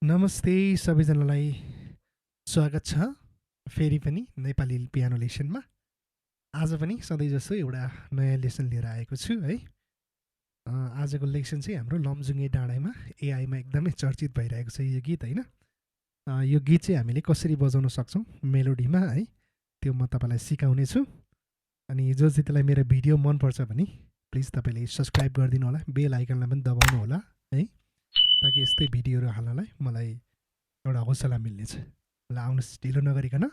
नमस्ते सबैजनालाई स्वागत छ फेरि पनि नेपाली पियानो लेसनमा। आज पनि सधैँ जस्तो एउटा नयाँ लेसन लिएर आएको छु है। आजको लेसन चाहिँ हाम्रो लमजुङे डाँडामा एआईमा एकदमै चर्चित भइरहेको छ यो गीत होइन। यो गीत चाहिँ हामीले कसरी बजाउन सक्छौँ मेलोडीमा है, त्यो म तपाईँलाई सिकाउने छु। अनि जो चाहिँ मेरो भिडियो मनपर्छ भने प्लिज तपाईँले सब्सक्राइब गरिदिनु होला, बेल आइकनलाई पनि दबाउनु होला है, ताकि यस्तै भिडियोहरू हाल्नलाई मलाई एउटा हौसला मिल्नेछ। ल आउनुहोस् ढिलो नगरिकन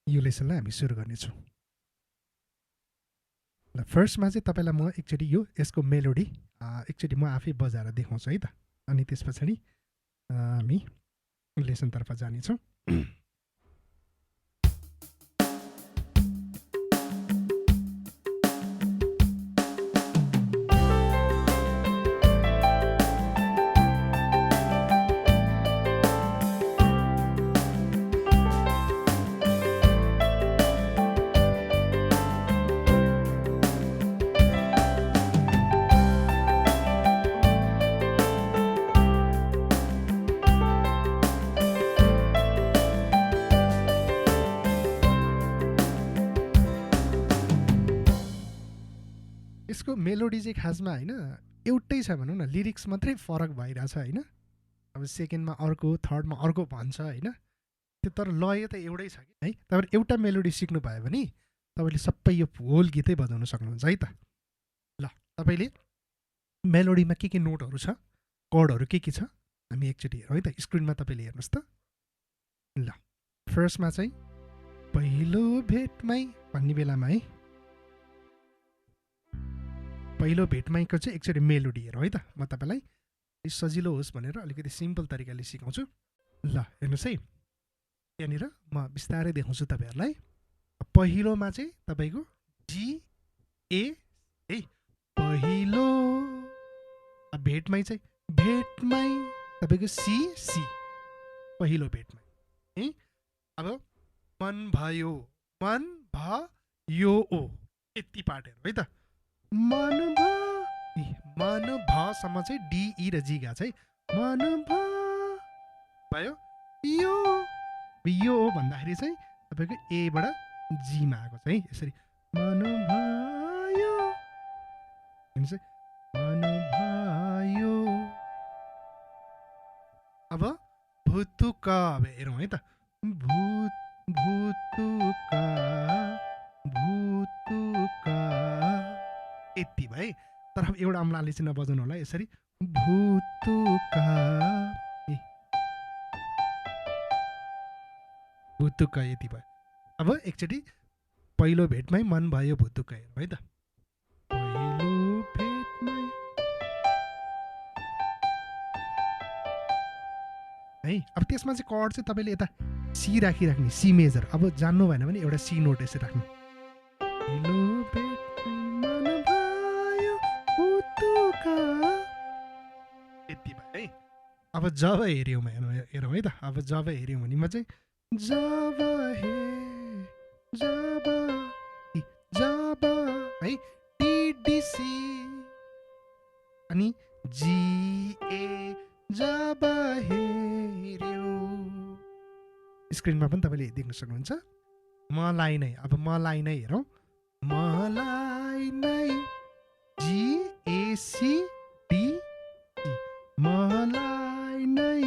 यो लेसनलाई हामी सुरु गर्नेछौँ। ल फर्स्टमा चाहिँ तपाईँलाई म एकचोटि यसको मेलोडी एकचोटि म आफै बजाएर देखाउँछु है त, अनि त्यस पछाडि हामी लेसनतर्फ जानेछौँ। यसको मेलोडी चाहिँ खासमा होइन एउटै छ भनौँ न, लिरिक्स मात्रै फरक भइरहेछ होइन। अब सेकेन्डमा अर्को, थर्डमा अर्को भन्छ होइन, त्यो तर लय त एउटै छ कि है। तपाईँले एउटा मेलोडी सिक्नु भयो भने तपाईँले सबै यो होल गीतै बजाउन सक्नुहुन्छ है त। ल तपाईँले मेलोडीमा के नोटहरू छ, कर्डहरू के छ हामी एकचोटि हेरौँ है त। स्क्रिनमा तपाईँले हेर्नुहोस् त। ल फर्स्टमा चाहिँ पहिलो भेटमै भन्ने बेलामा है, पहिलो भेटमाईको चाहिँ एकचोटि मेलोडी हेरौँ है त। म तपाईँलाई सजिलो होस् भनेर अलिकति सिम्पल तरिकाले सिकाउँछु। ल हेर्नुहोस् है, त्यहाँनिर म बिस्तारै देखाउँछु तपाईँहरूलाई। पहिलोमा चाहिँ तपाईँको जी ए है, पहिलो। भेटमाई चाहिँ भेटमाई तपाईँको सी सी, पहिलो भेटमाई है। अब मन भयो, मन भयो ओ, यति पार्ट हेरौँ है त। मन भसम्म चाहिँ डी र जी गा चाहिँ मन भयो यो यो भन्दाखेरि चाहिँ तपाईँको एबाट जीमा आएको छ है, यसरी मन भयो हेर्नुहोस् है, मन भयो। अब भुतुका अब हेरौँ है त, भुतुका भुतुका यति भयो। तर अब एउटा अम्लाले चाहिँ नबजाउनु होला, यसरी भुतुका भुतुका यति भयो। अब एकचोटि पहिलो भेटमै मन भयो भुतुका हेरौँ है त। पहिलो भेटमै है। अब त्यसमा चाहिँ कर्ड चाहिँ तपाईँले यता सी राखिराख्ने, सी मेजर। अब जान्नु भएन भने एउटा सी नोट यसरी राख्नु। पहिलो भेटमै मन भयो भुतुका यति भयो है। अब जब हेऱ्यौँ हेरौँ है त। अब जब हेऱ्यौँ भने म चाहिँ जब है, टिडिसी अनि जिए जब हेऱ्यौ। स्क्रिनमा पनि तपाईँले देख्न सक्नुहुन्छ। मलाई नै, अब मलाई नै हेरौँ, मलाई नै जिएसी डी, मलाई नै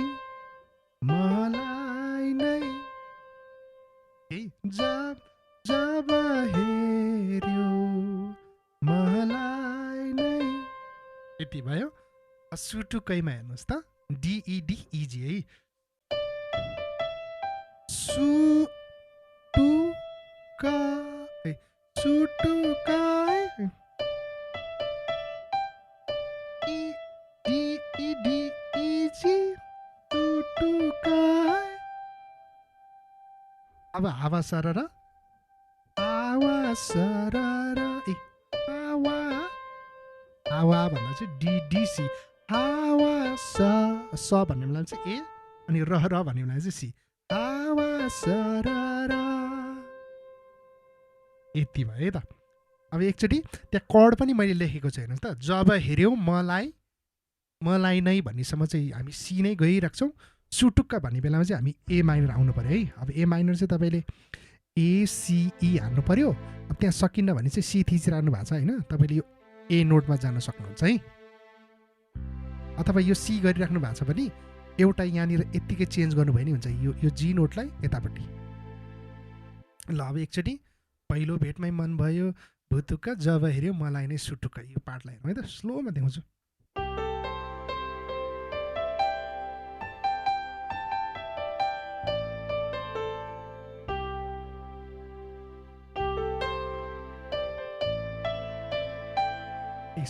जब जब हेऱ्यौ मलाई नै यति भयो। सुटुकैमा हेर्नुहोस् त, डिइडिइजी है, सुटुका है, सुटुका डिइडिइजी सुटुका। अब हावा सरर हावा सरर ए हावा, हावा भन्दा चाहिँ डिडिसी, हावा स भन्ने बेला चाहिँ ए अनि र भन्ने बेला चाहिँ सी, हावा सरर यति भयो है त। अब एकचोटि त्यहाँ कर्ड पनि मैले लेखेको छु हेर्नुहोस् त। जब हेऱ्यौ मलाई मलाई नै भन्नेसम्म चाहिँ हामी सी नै गइरहेको छौँ। सुटुक्क भन्ने बेलामा चाहिँ हामी ए माइनर आउनु पऱ्यो है। अब ए माइनर चाहिँ तपाईँले एसिई हान्नु पऱ्यो। अब त्यहाँ सकिन्न भने चाहिँ सी थिचिरहनु भएको छ होइन, तपाईँले यो ए नोटमा जान सक्नुहुन्छ है। अथवा यो सी गरिराख्नु भएको छ भने एउटा यहाँनिर यत्तिकै चेन्ज गर्नुभयो नि हुन्छ, यो जी नोटलाई यतापट्टि। ल अब एकचोटि पहिलो भेटमै मन भयो भुतुक्क, जब हेऱ्यो मलाई नै सुटुक्क, यो पार्टलाई हेर्नु है त, स्लोमा देखाउँछु।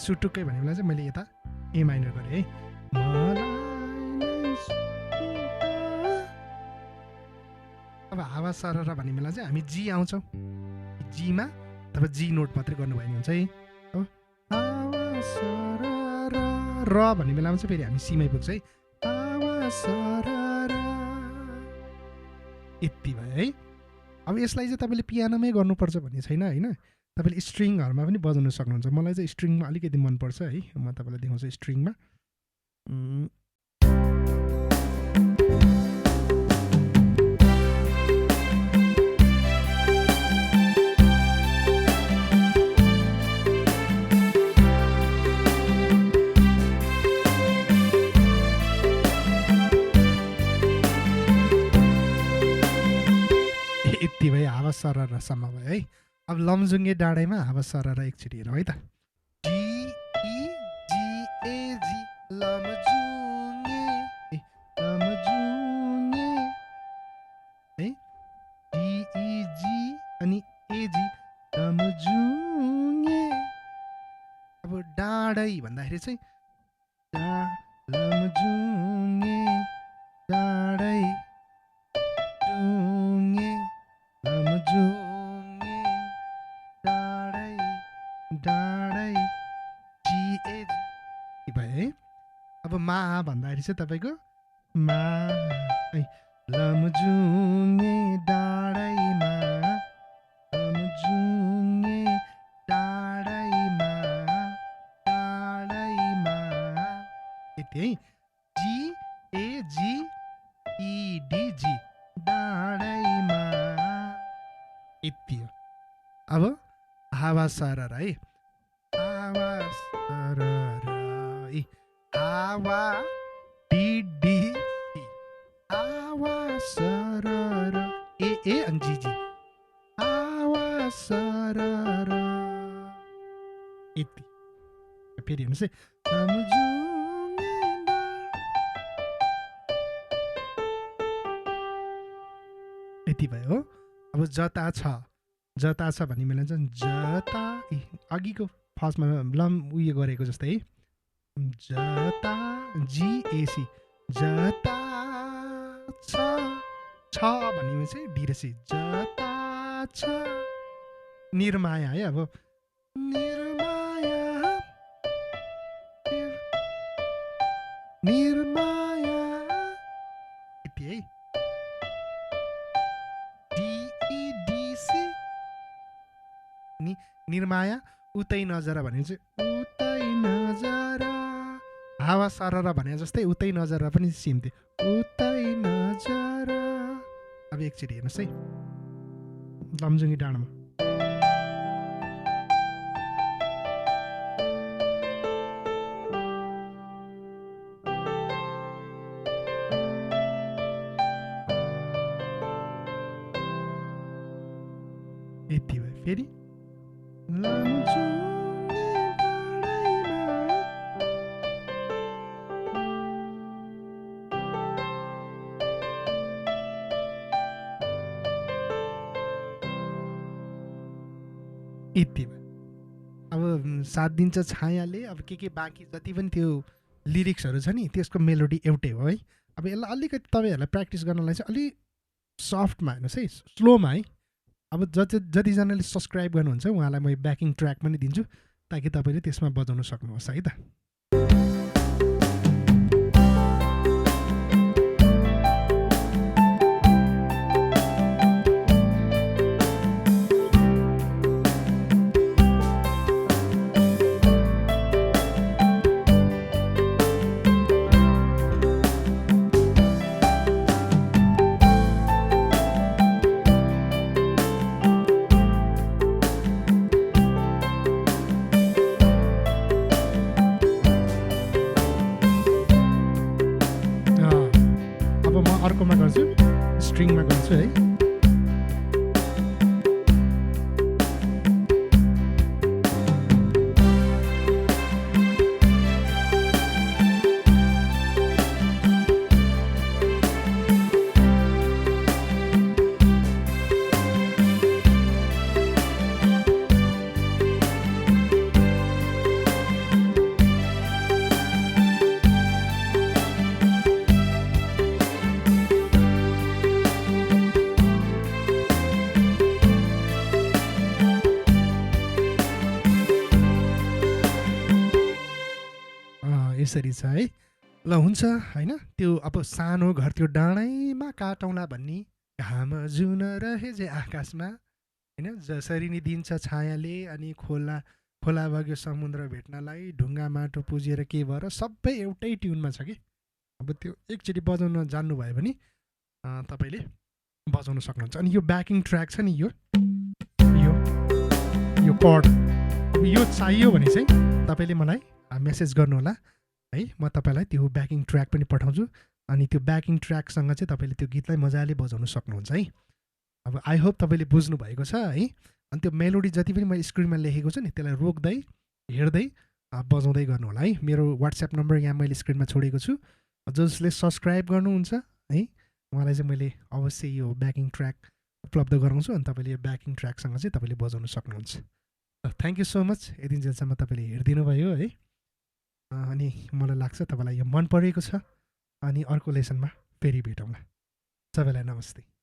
सुटुक्कै भन्ने बेला चाहिँ मैले यता ए माइनर गरेँ है। अब हावा सरर भन्ने बेला चाहिँ हामी जी आउँछौँ। जीमा तब जी नोट मात्रै गर्नुभयो भने हुन्छ है। अब हावा सरर र भन्ने बेलामा चाहिँ फेरि हामी सीमै पुग्छ है। हावा सरर यति भयो है। अब यसलाई चाहिँ तपाईँले पियानोमै गर्नुपर्छ भन्ने छैन होइन, तपाईँले स्ट्रिङहरूमा पनि बजाउन सक्नुहुन्छ। मलाई चाहिँ स्ट्रिङमा अलिकति मनपर्छ है, म तपाईँलाई देखाउँछु स्ट्रिङमा। यति भयो, हावा सररसम्म भयो है। अब लमजुङ्गे डाँडामा हावा सरर एकचोटि हेरौँ है त। जी लमजुङ्गे लमजुङ्गे है, जी अनि एजी लमजुङ्गे। अब डाँडै भन्दाखेरि चाहिँ लमजुङ्गे डाँडै जुङ्गे लमजुङ्गे डाँडै डाँडै जिएजी भयो है। अब मा भन्दाखेरि चाहिँ तपाईँको मा है, लमजुङ्गे डाँडैमा लमजुङ्गे डाँडैमा डाँडैमा यति है। जी एजी इडिजी डाँडैमा यति हो। अब हावा सरर है, हावा सरर हावा डिडी हावा सरर ए अनि जी हावा सरर यति। फेरि हेर्नुहोस् है, यति भयो हो। अब जता छ भन्ने बेला चाहिँ जता अघिको फर्स्टमा लम उयो गरेको जस्तै है, जता जिएसी जता छ भन्ने चाहिँ डिरेसी जता छ निर्माया है। अब निर्माया निर्माया यति है। डिइडिसी निर्माया उतै नजर भने चाहिँ उतै नजर, हावा सरर भने जस्तै उतै नजर पनि सेम थियो, उतै नजर। अब एकचोटि हेर्नुहोस् है लमजुङ्गे डाँडामा। यति भयो। फेरि यति भयो। अब साथ दिन्छ छायाले, अब के बाँकी जति पनि त्यो लिरिक्सहरू छ नि त्यसको मेलोडी एउटै हो है। अब यसलाई अलिकति तपाईँहरूलाई प्र्याक्टिस गर्नलाई चाहिँ अलिक सफ्टमा हेर्नुहोस् है, स्लोमा है। अब जतिजनाले सब्सक्राइब गर्नुहुन्छ उहाँलाई म ब्याकिङ ट्र्याक पनि दिन्छु ताकि तपाईँले त्यसमा बजाउन सक्नुहोस् है त। अर्कोमा गर्छु, स्ट्रिङमा गर्छु है। यसरी छ है। ल हुन्छ होइन, त्यो अब सानो घर त्यो डाँडैमा काटौँला भन्ने घाम जुन रहे जे आकाशमा होइन, जसरी नि दिन्छ छायाले अनि खोला बग्यो समुद्र भेट्नलाई, ढुङ्गा माटो पुजेर के भएर, सबै एउटै ट्युनमा छ कि। अब त्यो एकचोटि बजाउन जान्नुभयो भने तपाईँले बजाउन सक्नुहुन्छ। अनि यो ब्याकिङ ट्र्याक छ नि, यो कर्ड, अब यो चाहियो भने चाहिँ तपाईँले मलाई मेसेज गर्नुहोला है, म तपाईँलाई त्यो ब्याकिङ ट्र्याक पनि पठाउँछु। अनि त्यो ब्याकिङ ट्र्याकसँग चाहिँ तपाईँले त्यो गीतलाई मजाले बजाउन सक्नुहुन्छ है। अब आई होप तपाईँले बुझ्नु भएको छ है। अनि त्यो मेलोडी जति पनि मैले स्क्रिनमा लेखेको छु नि, त्यसलाई रोक्दै हेर्दै बजाउँदै गर्नु होला है। मेरो वाट्सएप नम्बर यहाँ मैले स्क्रिनमा छोडेको छु। जसले सब्सक्राइब गर्नुहुन्छ है, उहाँलाई चाहिँ मैले अवश्य यो ब्याकिङ ट्र्याक उपलब्ध गराउँछु। अनि तपाईँले यो ब्याकिङ ट्र्याकसँग चाहिँ तपाईँले बजाउन सक्नुहुन्छ। थ्याङ्क यू सो मच, यति जेलसम्म तपाईँले हेरिदिनु भयो है। अनि मलाई लाग्छ तपाईँलाई यो मन परेको छ। अनि अर्को लेसनमा फेरि भेटौँला। सबैलाई नमस्ते।